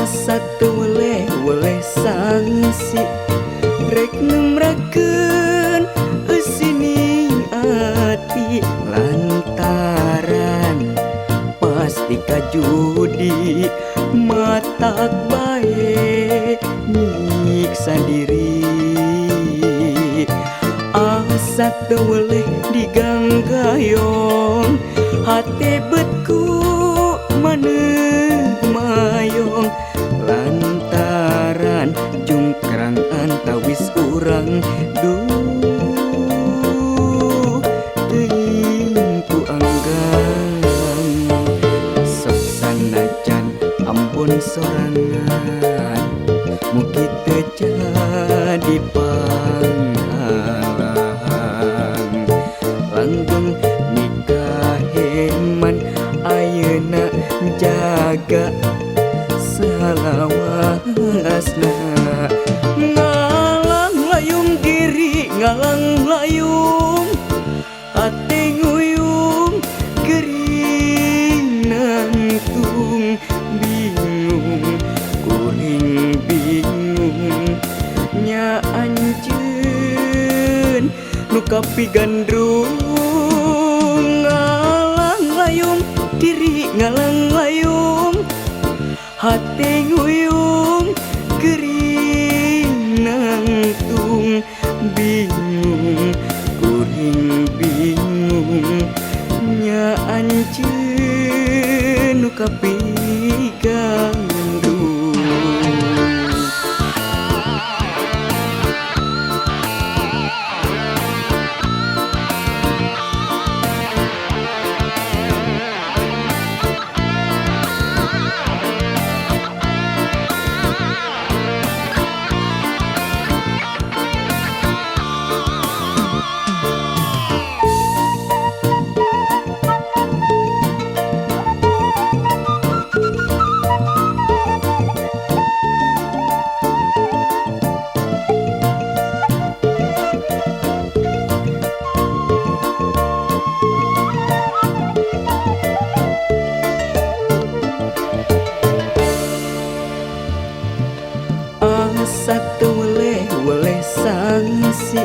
Asa teu weleh-weleh sangsi rek nemrakeun eusining ati lantaran pasti kajudi matak bae nyiksa diri. Asa teu weleh diganggayong hate betku maneh mayong lantaran jungkrang antawis urang duh teuing ku anggang. Sok sanajan ampun sorangan mugi teu jadi panghalang langgeng nikah heman ayeuna jaga salawasna. Ngalang layung diri ngalang layung hate nguyung gering nangtung bingung kuring bingung nya anjeun nu kapigandrung. Ngalang layung diri ngalang layung hate nguyung gering nangtung bingung kuring bingung nya anjeun nu kapigandrung. Asa teu weleh-weleh sangsi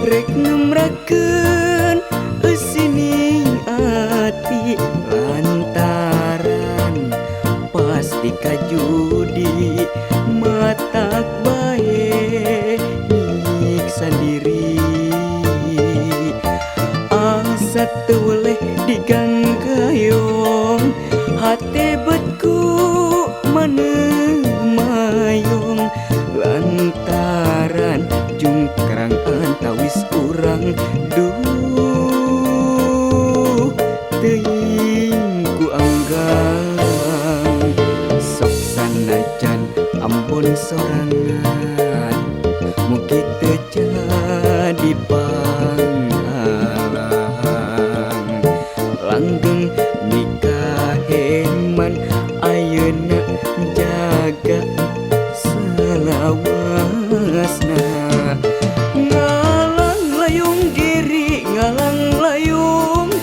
rek nemrakeun eusining ati lantaran pasti kajudi matak bae nyiksa diri. Asa teu weleh diganggayong hate betku maneh mayong lantaran jungkrang antawis urang duh teuing ku anggang. Sok sanajan ampun sorangan mugi teu jadi panghalang langgeng nikah heman ayeuna jaga salawasna. Ngalang layung diri ngalang layung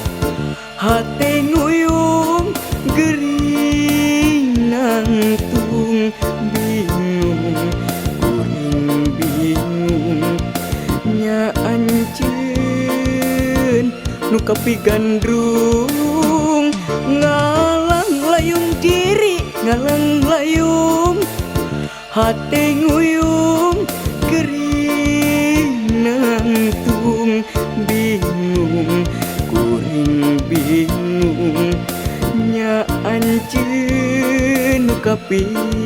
hate nguyung gering nangtung bingung kuring bingung nya anjeun nu kapigandrung. Ngalang layung diri ngalang layung hate nguyung gering nangtung bingung kuring bingung nya anjeun nu kapigandrung.